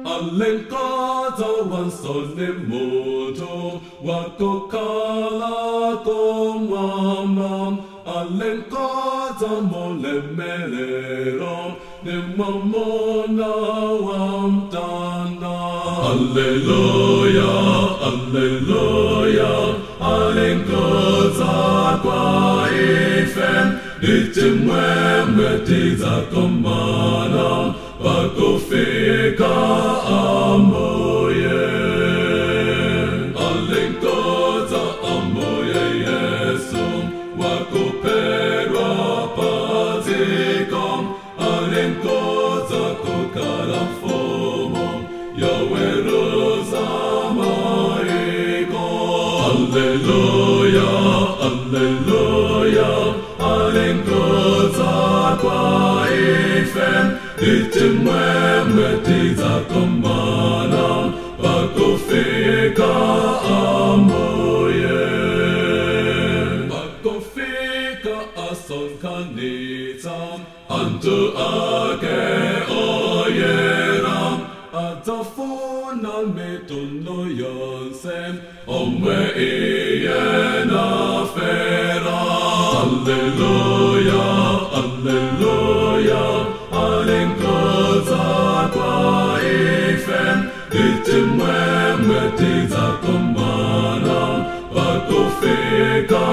Alenkoza wansone moto wakokala komwamba alenkoza molemelero ne mamona wamtanda. Alleluia, alleluia, alenkoza kwa ife ndichimwemwe tizakomana pakufika amoye. Alenkoza amoye Yesu wakuperwa paziko alenkoza kukala mfumo yaweruza maiko. Alleluia, alleluia, alenkoza kwa ife ndichimwemwe tizakomana pakufika amoye. Pakufika asonkanitsa antu ake oyera adzafuna mitundo yonse omwe iye nafera. Alleluia, alleluia, alenkoza kwa ife ndichimwemwe tizakomana pakufika